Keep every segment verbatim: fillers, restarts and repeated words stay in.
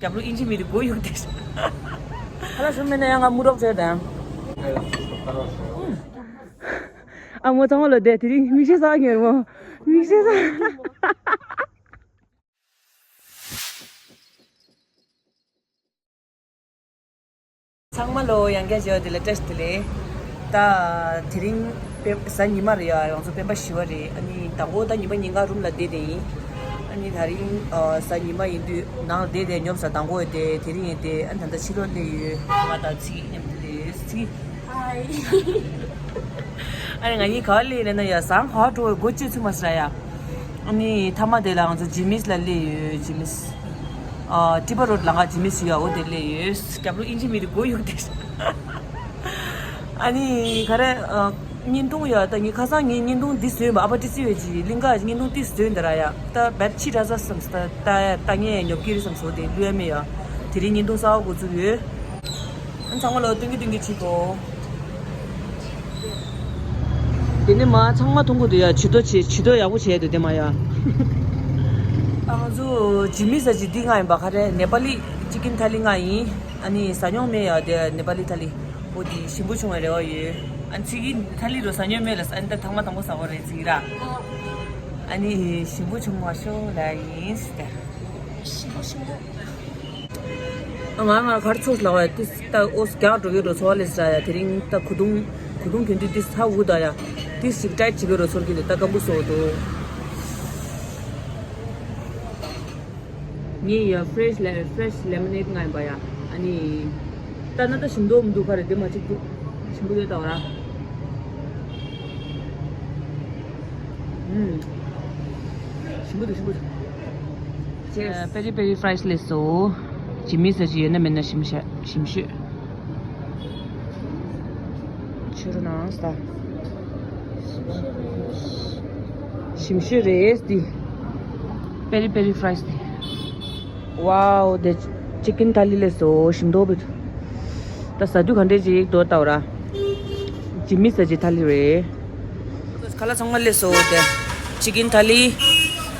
རྒྱབ་ལོགས་ཨིན་ཇི་མི་རིགས་མགོ་གཡུག་དེ། ཁ་ལག་ཞིམ་མེད་ན་ཡང་ང་མུ་རོགས་བྱས་དང་། ཨ་མོ་ཚང་མ་ལ་བསྡད། དེ་རིང་མིག་ཤེལ་ཟ་ཉེར་མོ། མིག་ཤེལ་ཟ། ཚང་མ་ལོ་ཡང་བསྐྱར་བྱས་པ་དེ་ལ་བཀྲ་ཤིས་བདེ་ལེགས། ད་དེ་རིང་སྤེན་གཟའ་ཉི་མ་རེད་ཡ། ང་ཚོ་སྤེན་པ་བཞི་པ་རེད། ཨ་ནི་དང་པོ་ད་ཉི་མ་ཉིན་གང་རུམ་ལ་བསྡད་དེ་ཡིན། ཨ་ནི་ད་རིང་ཨ་གཟའ་ཉི་མ་ཡིན་དུས་ནང་ལ་བསྡད་དེ་ཉོབ་ས་དང་པོ་ཡོད་དེ། དེ་རིང་ཡིན་དེ། ཨ་ནི་ད་ལྟ་ཕྱི་ལོགས་སླེབས་ཡོད། ང་དང་ཚིག་མཉམ་དུ་སླེབས་ཡོད། ཚིག་ཨ་ནི་ང་གཉིས་ག་པར་སླེབས་ལབ་ན་ཡ། ཟངས་ག་པར་འགྲོ་བའི་སྒོ་གཅིག་ཚུད་མ་སོང་ཡ། ཨ་ནི་མཐའ་མ་དེ་ལ་ང་ཚོ་ཇི་མིས་ལ་སླེབས་ཡོད། ཇི་མིས། ཨ་ཊི་པ་རོ་ཌི་ལ་ང་ཇི་མིས་ཡོད་ཡ། འོ་དེ་སླེབས་ཡོད། རྒྱབ་ལོགས་ཨིན་ཇི་མི་རིགས་མགོ་གཡུག་དེ། ཨ་ནི་ག་རེ་ཨ། བརྙན་ཐུང་ཡ། ད་ངས་ཁ་སང་ངས་བརྙན་ཐུང་འདི་བཟོས་པ། ཨ་ཕ་ཏི་སི་ཡོད་ཀྱི་གླིང་ག་བརྙན་ཐུང་འདི་བཟོས་འདི་ར་ཡ། ད་བེད་ཕྱི་དྲག་ས་བསམ་སོང་། ད་ད་ལྟ་ངས་ཉོབ་ཀྱི་རེད་བསམ་སོང་། དེ་བླུག་ཡ་མེད་ཡ། དེ་རིང་བརྙན་ཐུང་གསར་པ་འགོ་བཙུགས་ཡོད། ཨ་ཚང་མ་ལོ་སྟོན་གྱི་སྟོན་གྱི་བྱེད་དོ། དེ་ནས་མ་ཚང་མ་མཐོང་གི་འདུག་ཡ། བྱི་དོ་བྱེད། བྱི་དོ་ཡག་པོ་བྱས་འདུག་དེ་མ་ཡ། ཨ་ང་ཚོ་ཇི་མི་ཟ་ཅི་འདི་ང་ཡིན་པ། ག་རེ་ནེ་པ་ལི་ཅི་ཀིན་ཐ་ལི་ང་ཡིན། ཨ་ནི་ཟ་མྱོང་མེད་ཡ་དེ་ནེ་པ་ལི་ཐ་ལི། འོ་དེ་ཞིམ་པོ་བྱུང་བའི་རེ་བ་ཡོད། ཨ་ནི་ཚིག་གི་ཐ་ལི་རོ་ཟ་མྱོང་མེད་ལ། ཨ་ནི་ད་ཐེངས་མ་དང་པོ་ཟ་བ་རེད་ཚིག་གི་ར། ཨ་ནི་ཞིམ་པོ་བྱུང་བ་ཤོག་ལ་ཡིན་ཟེར་ཏེ། ཞིམ་པོ་ཞིམ་པོ། ང་ང་གར་ཚོགས་ལ་བ་ཏིས་ད་ཨོ་སི་རྒྱག་འགྲོ་གི་རོ་ཚོ་ལེ་ས་ཡ། དེ་རིང་ད་གུ་དུང་གུ་དུང་གྱོན་དུས་ཏིས་ཧ་འུ་ད་ཡ། ཏིས་ཞིག་ཏའིཊ་བྱེད་གི་རོ་ཚོར་གི་འདུག་ད་སྐམ་པོ་སོ་འདུག་ངས་ཡ་ཕྲེཤ་ལེ་ཕྲེཤ་ལེ་མོ་ནེ་ཌི་ང་ཡིན་པ་ཡ། ཨ་ནི་ད་ན་ད་ཞིམ་འདུག་མི་འདུག་ག་རེ་དེ་མ་གཅིག་འདུག་ཞིམ་པོ་ཡོད་ད་བ་ར། ཨུམ། ཞིམ་པོ་འདུག་ཞིམ་པོ་འདུག Cheers. ཨ། པེ་རི་པེ་རི་ཕ་རའི་སི་ལེ་སོ། ཇི་མི་ཟ་ཅི་ཡོད་ན་མེད་ན་ཞིམ་ཤ་ཞིམ་ཤོས། ཆུ་རུ་ནང་ས། ཞིམ་ཤོས་རེད་འདི། པེ་རི་པེ་རི་ཕ་རའི་སི་དེ། ཝའོ། དེ་ཅི་ཀིན་ཐ་ལི་ལེ་སོ། ཞིམ་མདོག་པོ། ད་ཟ་དུས་ག་འདྲས་ཅིག་འདུག་ལྟ་བ་ར། ཇི་མི་ཟ་ཅི་ཐ་ལི་རེད། ཁ་ལག་ཚང་མ་སླེབས་སོང་། དེ་ཅི་ཀིན་ཐ་ལི།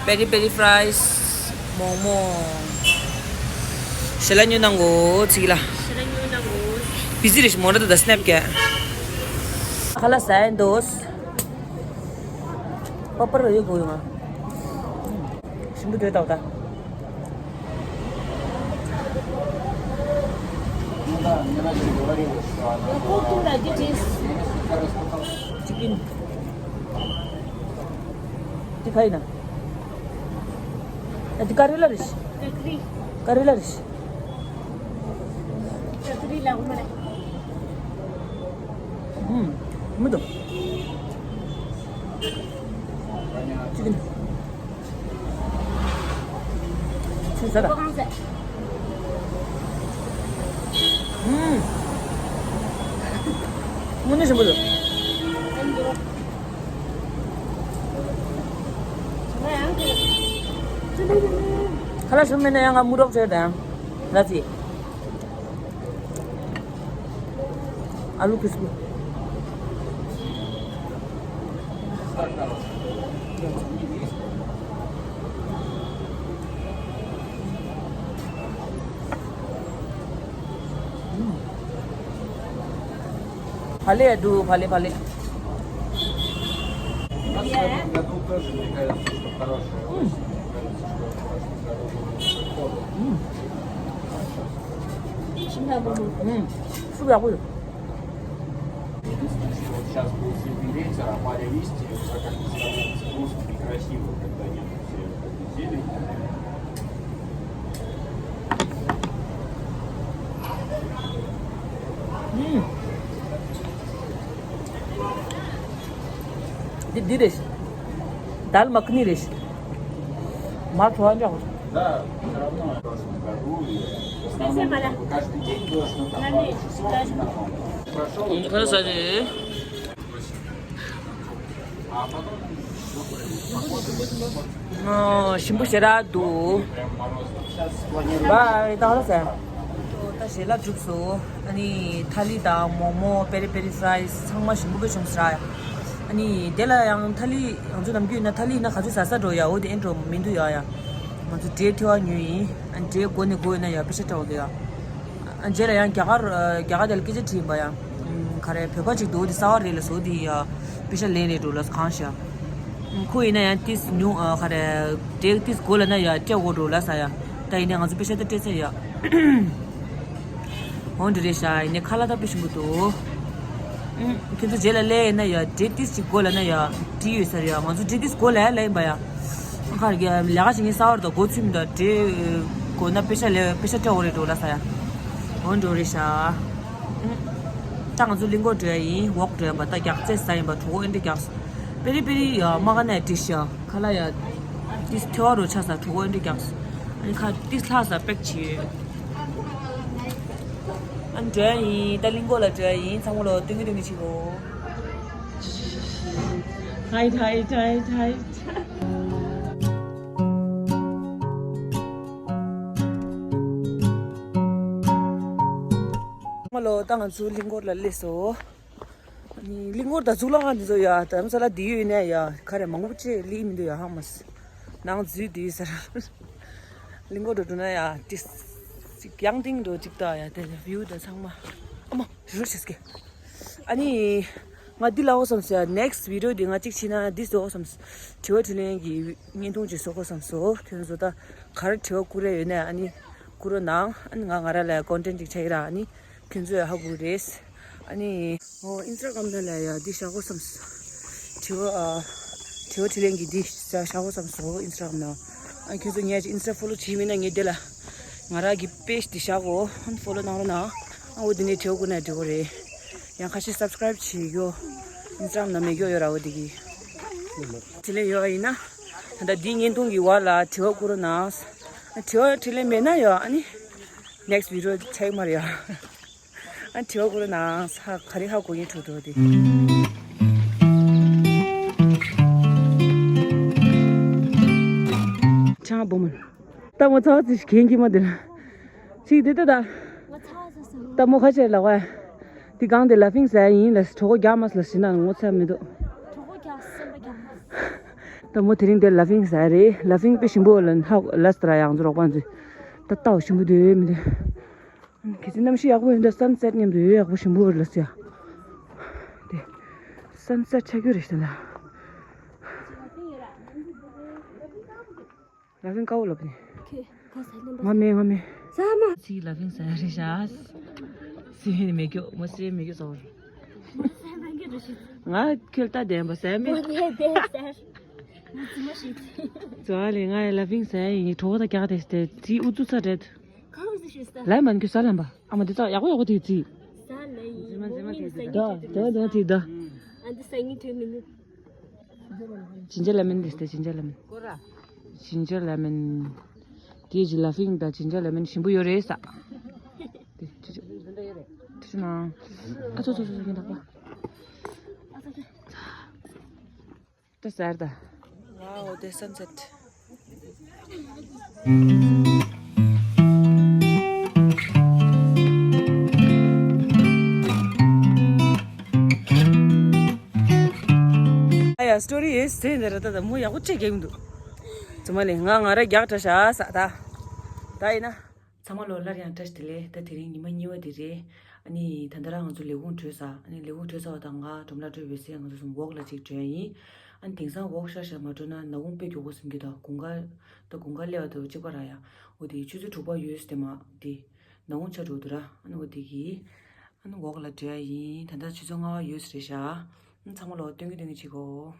པེ་རི་པེ་རི་ཕ་རའི་སི། མོག་མོག་ཞལ་ལག་ཉོ་གནང་གོ་ཚིག་ལ། ཞལ་ལག་ཉོ་གནང་གོ་བི་ཟི་རེད་ཤི་མོ་ར་ད་ད་སི་ནེབ་ཀྱ། ཁ་ལག་ཟ་ཡིན་འདུག་པ་པར་ཡོད་གོ་ཡོང་ང་། ཞིམ་པོ་འདུག་ལྟ་བ་ད། ཅི་ཀིན། འདི་ག་ཡིན་ན། ཨ། འདི་ཀ་རི་ལ་རེད། ཀ་རི། ཀ་རི་ལ་རེད། ཀ་རི་ལ་འོ་མ་རེད། ཨུམ། མི་འདུག་ཅི་ཀིན། ཚིག་ཟ་ད། ཨུམ། དངོས་གནས་ཞིམ་པོ་འདུག་ཁ་ལག་ཞིམ་མེད་ན་ཡང་ང་མུ་རོགས་བྱས་དང་། ལ་ཙི། ཨ་ལུ་ཁུ་སི་པུ། ཕ་ལེ་འདུག་ཕ་ལེ་ཕ་ལེ། ཨུམ། ཨུམ། སུབ་ཡག་པོ་ཡོད། Сейчас будет сильный ветер, а паря листья, уже как бы становится грустно, некрасиво, когда нет всей вот этой зелени. ཨུམ། འདི་འདི་རེད། དཱལ་མ་ཁི་ནི་རེད། མར་ཚོ་ཨ་འདྲ། Да, всё равно в прошлом году и в основном как бы каждый день дождь, ну там пару часов и нормально. Прошёл. ཁ་ལག་ཟ་རེད། ཨོ། ཞིམ་པོ་ཞེ་དྲག་འདུག Bye. ད་ཧ་ལ་ཟེར། ད་ཞལ་ལག་གྲུབ་སོང་། ཨ་ནི་ཐ་ལི་དང་མོག་མོག་པེ་རི་པེ་རི་ཕ་རའི་སི་ཚང་མ་ཞིམ་པོ་དཔེ་བྱུང་ཟེར། ཨ་ནི་དེ་ལ་ཡང་ཐ་ལི་ང་ཚོ་ནམ་རྒྱུན་ཡིན་ན་ཐ་ལི་ཡིན་ན་ག་ཚོད་ཟ་ས་འགྲོ་ཡ། འོ་དེ་ཨེ་འགྲོ་མི་འདུག་ཡ་ཡ། ང་ཚོ་འབྲས་ཐེ་བ་ཉོས་ཡིན། ཨ་འབྲས་དགོས་ནས་དགོས་ཡོད་ན་ཡ་པེ་ཤ་སྤྲད་འོ་དེ་ཡ། ཨ་རྗེས་ལ་ཡང་རྒྱ་གར་རྒྱ་གར་དེ་ལ་སྐད་ཆ་དྲིས་ཡིན་པ་ཡ། ག་རེ་བོད་པ་ཅིག་འདུག་དེ་གསར་པ་རེད་ལ་བཟོ་དེ་ཡ། པེ་ཤ་ལེན་རེད་འགྲོ་ལ་གང་ཤ། ཁོ་ཡིན་ན་ཡང་ཏིས་ཉུང་ག་རེ་འབྲས་ཏིས་དགོས་ལ་ན་ཡ་སྤྲད་འོ་འགྲོ་ལ་ས་ཡ། ད་ཡིན་ན་ང་ཚོ་པེ་ཤ་ད་སྤྲད་ཚར་ཡ། འོ་འདི་རེད་ཤག་ཡིན་ནའི་ཁ་ལག་ད་དཔེ་ཞིམ་པོ་འདུག་ཨུམ། ཁྱོད་ཚོ་རྗེས་ལ་སླེབས་ཡིན་ན་ཡ་འབྲས་ཏིས་ཅིག་དགོས་ལབ་ན་ཡ་བྲིས་ཡོད་ས་རེད་ཡ། ང་ཚོ་འབྲས་ཏིས་དགོས་ལབ་ལབ་ཡིན་པ་ཡ། ཁ་རེ་ལས་ཀ་བྱེད་མཁན་གསར་པ་རེད་ད། མགོ་ཚོད་མི་འདུག་འབྲས་དགོས་ན་པེ་ཤ་ལས་པེ་ཤ་སྤྲད་འོ་རེད་འགྲོ་ལ་ས་ཡ། འོ་འགྲོ་རེད་ཤག་ཨུམ། ད་ང་ཚོ་གླིང་སྐོར་འགྲོ་ཡ་ཡིན། ཝོག་འགྲོ་ཡ་ཡིན་པ། ད་རྒྱགས་ཚད་ཟ་ཡིན་པ། གྲོད་ཁོག་ཨེ་འདྲ་རྒྱགས། པེ་རི་པེ་རི་ཡ་མ་ག་ནས་བྲིས་ཤག་ཁ་ལག་ཡ། ཏིས་ཐེ་བ་རུ་ཆ་ས་གྲོད་ཁོག་ཨེ་འདྲ་རྒྱགས། ཨ་ནི་ཁ་ཏིས་ལྷག་ས་པེག་བྱས་ཡོད། ཨ་འགྲོ་ཡ་ཡིན། ད་གླིང་སྐོར་ལ་འགྲོ་ཡ་ཡིན། ཚང་མ་ལོ་སྟོན་གི་སྟོན་གི་བྱེད་གོ། ཧའི་ཧའི་ཧའི་ཧའི། ཚང་མ་ལོ་ད་ང་ཚོ་གླིང་སྐོར་ལ་སླེབས་སོང་། ཨ་ནི་གླིང་སྐོར་ད་གཙུག་ལག་ཁང་འདི་ཚོ་ཡ་དྷ་རམ་ས་ལ་འདི་ཡོད་ནས་ཡ་ག་རེ་མང་པོ་ཅིག་སླེབས་མི་འདུག་ཡ། ཧང་མ་སི་ནང་འཛུལ་འདི་ཟེར། གླིང་སྐོར་འགྲོ་འགྲོ་ན་ཡ་ཏིས་ཅིག་ཡང་ཏིང་འགྲོ་ཅིག་ད་ཡ་དེ་བིའུ་ད་ཚང་མ་ཨ་མ་རུ་ཤེས་ཀེ། ཨ་ནི་ང་འདི་ལ་འོ་བསམ་སོང་ཡ། ནེགསི་བི་ཌི་ཡོ་འདི་ང་གཅིག་བྱས་ན་འདི་སོ་འོ་བསམ། དྲི་བ་དྲིས་ལན་གྱི་བརྙན་ཐུང་ཅིག་བཟོ་དགོས་བསམ་སོང་། ཁྱོད་ཚོ་ད་ག་རེ་དྲི་བ་བསྐུར་ཡ་ཡོད་ན་ཨ་ནི་བསྐུར་རོགས་གནང་། ཨ་ནི་ང་ང་རང་ལ་ཀོན་ཊེན་ཊི་ཅིག་ཆགས་ཀྱི་ར། ཨ་ནི་ཁྱོད་ཚོས་ཧ་གོ་རེད། ཨ་ནི་ཨོ་ཨིན་སི་ཊ་གྷ་རམ་ནང་ལ་ཡ་འདི་བཞག་དགོས་བསམ། དྲི་བ་ཨ་དྲི་བ་དྲིས་ལན་གྱི་འདི་བཞག་བཞག་དགོས་བསམ་སོང་ཨིན་སི་ཊ་གྷ་རམ་ནང་། ཨ་ཁྱོད་ཚོ་ངས་ཅིག་ཨིན་སི་ཊ་ཕོ་ལོ་བྱས་མིན་ན་ངས་འདི་ལ་ང་རང་གི་པེ་ཇི་འདི་བཞག་གོ། ཨ་ནི་ཕོ་ལོ་གནང་རོགས་གནང་། ཨ་འོ་འདི་ནས་དྲི་བ་བསྐུར་ན་འགྲིག་གོ་རེད། ཡང་ཁ་ཤས་སབ་སི་ཀ་རའིབ་བྱེད་ཡོད། ཨིན་སི་ཊ་གྷ་རམ་ནང་མེད་ཀྱོག་ཡོད་ར། འོ་འདི་གི་དྲིས་ལན་ཡོད་ཡིན་ན་ད་ལྟ་འདིའི་བརྙན་ཐུང་གི་བར་ལ་དྲི་བ་བསྐུར་རོགས་གནང་། ཨ་དྲི་བ་དྲིས་ལན་མེད་ན་ཡ་ཨ་ནི་ནེགསི་བི་ཌི་ཡོ་ཆགས་ཀྱི་མ་རེད་ཡ། ཨ་དྲི་བ་བསྐུར་རོགས་གནང་། ས་ག་རེ་ཧ་གོ་མཁན་འདུག་དེ། ཆང་སྦོམ་མོ། ལྟད་མོ་ཚ་བ་ཚིག་གན་གྱི་མ་དེ་ལ་ཅིག་དེ་ལྟ་ད། ལྟད་མོ་ཁ་ཤས་ལ་བ། དེ་གང་དེ་ལ་ཕིང་ཟ་ཡིན་ལ་གྲོད་ཁོག་རྒྱགས་མ་ལ་ཞིག་ན་ངོ་ཚ་མི་འདུག་ལྟད་མོ་དེ་རིང་དེ་ལ་ཕིང་ཟ་རེད། ལ་ཕིང་དཔེ་ཞིམ་པོ་ལ་ཧ་ལ་སྟ་ར་ཡང་ཚོ་རོགས་པ་ཚོས་ད་ལྟ་བ་ཞིམ་པོ་དེ་མི་འདུག་གལ་སྲིད་གནམ་གཤིས་ཡག་པོ་ཡིན་ད་སན་སེ་ཊི་མཉམ་དུ་ཡོད་ཡག་པོ་ཞིམ་པོ་རེད་ལ་ཟེར་ཡ། དེ་སན་སེ་ཊི་ཆགས་རྒྱུ་རེད་ཟེར་ན། ལ་ཕིང་དཀར་པོ་ལབ་ནི། ཁྱོད་ག་ས་ལེན་པ། ང་མེད་ང་མེད། ས་མ། ཚིག་ལ་ཕིང་ཟ་རེད་ཤག་སི་ཧེ་ནི་མེད་ཀྱོ་མ་སི་ཧེ་མེད་ཀྱོ་ཟོ། ང་ཁྱོད་ལྟ་བདེན་པ་ཟ་མེད། ཙོ་ལེ་ང་ལ་ཕིང་ཟ་ཡིན་གྲོགས་ད་རྒྱག་དེ་སྟེ་ཚིག་ཨུ་ཙུ་ཚ་རེད། ལ་མན་གྱི་ས་ལམ་པ། ཨ་མ་འདི་ཚ་ཡག་པོ་ཡག་པོ་དེ་ཚིག་ཟ་ལེ་ཡིན། ཟ་ལེ་ཡིན། ད་ད་ད་དེ་ད། ཨ་འདི་ས་ངི་ཐོན་མི་ནུས། ཇིན་ཇར་ལེ་མན་དེ་སྟེ་ཇིན་ཇར་ལེ་མན། ཇིན་ཇར་ལེ་མན། དེ་ཇི་ལ་ཕིང་དང་ཇིན་ཇར་ལེ་མན་ཞིམ་པོ་ཡོད་རེད་ས། དེ་ཆུ་ཆུ། ཆུ་ཆུ་ནང་། ཨ་ཚོ་ཚོ་ཚོ་ཚོ་ཡིན་ད་པ། ད་ཟེར་ད། ཝའོ་དེ་སན་སེ་ཊི། ཨ་ཡ་སི་ཊོ་རི་ཡེ་སེ་འདི་ར་ད་ད་མོ་ཡག་པོ་ཅིག་རྒྱག་གི་འདུག་ཙི་མ་ལེ་ང་ང་ར་རྒྱགས་དྲ་ཤག་ས་ད། ད་ཡིན་ན། ཚང་མ་ལོ་སླར་ཡང་བཀྲ་ཤིས་བདེ་ལེགས། ད་དེ་རིང་ཉི་མ་གཉིས་པ་དེ་རེད། ཨ་ནི་ད་ལྟ་རང་ང་ཚོ་ལས་ཁུངས་གྲོལ་ཚར། ཨ་ནི་ལས་ཁུངས་གྲོལ་ཚར་བ་དང་ང་སྒྲོལ་མ་ལགས་འགྲོ་བའི་སེ་ང་ཚོ་གསུམ་ཝོག་ལ་ཅིག་འགྲོ་ཡ་ཡིན། ཨ་ནི་དེང་སང་ཝོག་ཤར་ཤར་མ་འགྲོ་ན་ནག་ཁུང་དཔེ་མགྱོགས་པོ་ཟིན་གྱི་འདུག་དགུན་ཁ་ད་དགུན་ཁ་སླེབས་པ་དང་གཅིག་པ་ར་ཡ། འོ་དེ་ཆུ་ཚོད་དྲུག་པ་ཡོལ་སྟེ་མ་དེ་ནག་ཁུང་ཆགས་འགྲོ་འདུག་ར། ཨ་ནི་འོ་དེ་གི་ཨ་ནི་ཝོག་ལ་འགྲོ་ཡ་ཡིན། ད་ལྟ་ཆུ་ཚོད་ལྔ་པ་ཡོལ་ས་རེད་ཤག་ཨ་ནི་ཚང་མ་ལོ་སྟོན་གི་སྟོན་གི་བྱེད་གོ།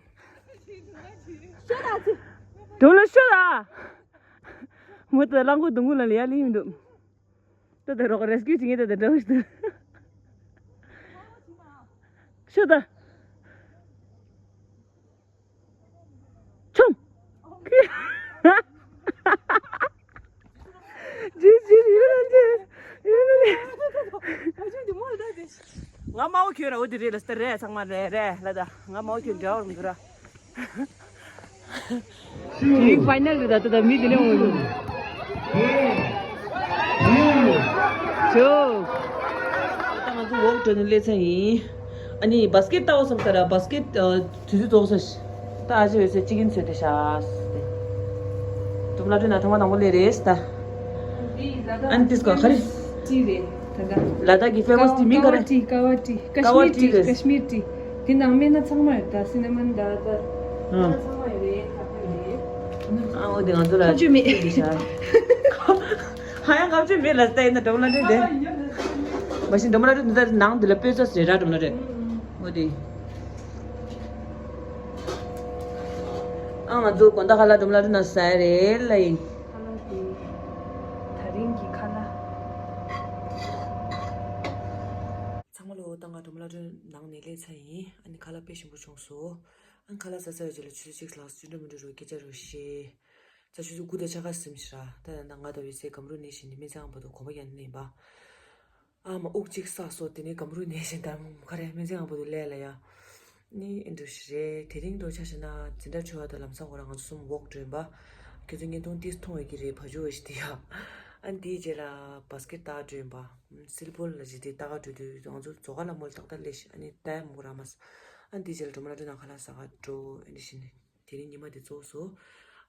སྒྲོལ་མ་ཤོད་ཨ། མོ་ད་རླངས་འཁོར་སྡོང་གུ་ལ་ལ་ཡ་ལི་མི་འདུག་ད་ད་རོགས་རེ་སྐྱོད་བྱེད་ངེས་ད་ད་འདྲ་བོ་ཞིག་ད། ཤོད་ད། ཆུང་། ཇི་ཇི་ཡིན་ན་ཇི་ཡིན་ན་ཇི། ང་མ་འོ་ཁྱོད་ར་འོ་དེ་རེད་ལ་སྟེ་རེད་ཚང་མ་རེད་རེད་ལ་ད་ང་མ་འོ་ཁྱོད་འདྲ་བར་མི་འདུག་ར། དེ་རིང་ཕའི་ནལ་རེད་ད་ད་ད་མི་དེ་ནས་འོང་། ཇོ། ད་ང་ཚོ་ཝོག་འགྲོ་ནས་སླེབས་ཚར་ཡིན། ཨ་ནི་བཱ་སི་ཀེད་ལྟ་བ་བསམ་ས་ར་བཱ་སི་ཀེད་དུས་ཚོད་རྫོགས་སོང་། ད་ཨ་ཅེ་འོད་ཟེར་ཅི་གིན་ཚོད་དེ་ཤ་སྟེ། ལ་དྲོད་ན་ཐོག་མ་དང་པོ་ལས་རེད་ད། ཨན་ཏིས་ཀོ་ཁ་རི། ཏི་རེད་ད་ལྟ། ལ་དྭགས་ཀྱི་ཕེ་མ་སི་ཏི་མིང་ག་རེ། ཀ་བ་ཏི། ཀ་བ་ཏི། ཀ་ཤི་མིར་ཏི་རེད། ཀ་ཤི་མིར་ཏི། དེ་ནང་སྨན་སྣ་ཚང་མ་ཡོད་ད། སི་ན་མོན་ད་ད། ཨ། ཚང་མ་ཡོད་རེད། ད་ཡོད་རེད། ཨ་འོ་དེ་ང་ཚོ་ལ་ཁ་མཆུ་མེད། ཧ་ཡང་ཁ་མཆུ་མེད་ལ་ད་ཡིན་ན་འགྲོ་ལ་འདྲེ་དེ། མ་གཞི་འགྲོ་མ་ལ་འདྲེ་འདི་ད་ནང་འདི་ལ་དཔེ་ཚོ་ཟེར་ར་འགྲོ་མ་ལ་འདྲེ། འོ་དེ། ཨ་ང་ཚོ་དགོང་དག་ཁ་ལག་འགྲོ་མ་ལ་འདྲེ་ན་ཟ་རེད་ལ་ཡིན། ཁ་ལག་དེ། ད་རིང་གི་ཁ་ལག་ཚང་མ་ལོ་ད་ང་འགྲོ་མ་ལ་འདྲེ་ནང་ནས་སླེབས་ཚར་ཡིན། ཨ་ནི་ཁ་ལག་དཔེ་ཞིམ་པོ་བྱུང་སོང་། ཨ་ནི་ཁ་ལག་ཟ་ཚར་བའི་རྗེས་ལ་ཆུ་ཚོད་གཅིག་ལྷག་སུ་འགྲོ་མི་འགྲོ་རོ་སྐད་ཆ་རོ་བཤད། ད་ཆུ་ཚོད་དགུ་དང་ཕྱེད་ཀ་ཟིན་ཤག་ད་ཡང་ན་ང་དང་ཡོད་སའི་སྒམ་རུ་ནས་བཞིན་ནི་སྨན་རྩིས་ཁང་བར་དུ་གོམ་པ་རྒྱག་ནི་ཡིན་པ། ཨ་མ་དབུགས་གཅིག་བསགས་སོ། དེ་ནས་སྒམ་རུ་ནས་བཞིན་ད་ག་རེ་སྨན་རྩིས་ཁང་བར་དུ་སླེབས་ལ་ཡ། ནི་ཨེ་འདྲ་ཞིག་རེད། དེ་རིང་འགྲོ་ཆ་བཞག་ན་འཛིན་གྲྭ་འཕྲོ་བ་དང་ལམ་སང་ཁོ་རང་ང་ཚོ་གསུམ་ཝོག་འགྲོ་ཡིན་པ། ཁྱོད་ཚོ་བརྙན་ཐུང་ཏིས་མཐོང་བའི་གི་རེད། བ་ཇོ་བ་ཞིག་དེ་ཡ། ཨ་ནི་དེའི་རྗེས་ལ་བ་སི་ཀེ་ཊི་ལྟ་འགྲོ་ཡིན་པ། སིལ་བོལ་ལ་ཞིག་དེ་ལྟ་ག་འགྲོ་དུས་ང་ཚོ་རྫོགས་ཁ་ལ་མོལ་ཏག་ཏག་སླེབས་ཤག་ཨ་ནི་ལྟ་ཡ་མོ་ར་མ་ས། ཨ་ནི་དེའི་རྗེས་ལ་འགྲོ་མ་ལ་འགྲོ་ན་ཁ་ལག་ཟ་ག་འགྲོ་ཨེ་འདྲ་ཞིག་ནི། དེ་རིང་ཉི་མ་འདི་གཙོ་བོ་སོ།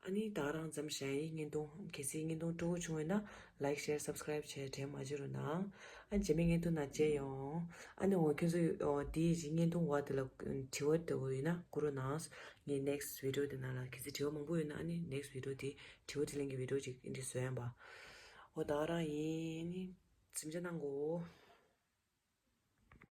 ཨ་ནི་ད་ག་རང་མཚམས་བཞག་ཡིན། བརྙན་ཐུང་གལ་སྲིད་བརྙན་ཐུང་སྤྲོ་པོ་བྱུང་བས་ན་ལའིཀ་ཤེར་སབ་སི་ཀ་རའིབ་བྱས་དྲན་མ་བརྗེད་རོགས་གནང་། ཨ་ནི་རྗེས་མའི་བརྙན་ཐུང་ནང་མཇལ་ཡོང་། ཨ་ནི་འོ་ཁྱོད་ཚོ་འོ་དེའི་གཞི་བརྙན་ཐུང་བ་དེ་ལ་དྲི་བ་འདྲ་བོ་ཡོད་ན་བསྐུར་རོགས་གནང་། ངས་ནེག་སི་ཊི་བི་ཌི་ཡོ་དེ་ནང་ལ་གལ་སྲིད་དྲི་བ་མང་པོ་ཡོད་ན་ཨ་ནི་ནེག་སི་ཊི་བི་ཌི་ཡོ་དེ་དྲི་བ་དྲིས་ལན་གྱི་བི་ཌི་ཡོ་ཅིག་ཨེ་འདྲ་བཟོ་ཡ་ཡིན་པ། འོ་ད་ག་རང་ཡིན། ཨ་ནི་གཟིམ་འཇག་གནང་གོ།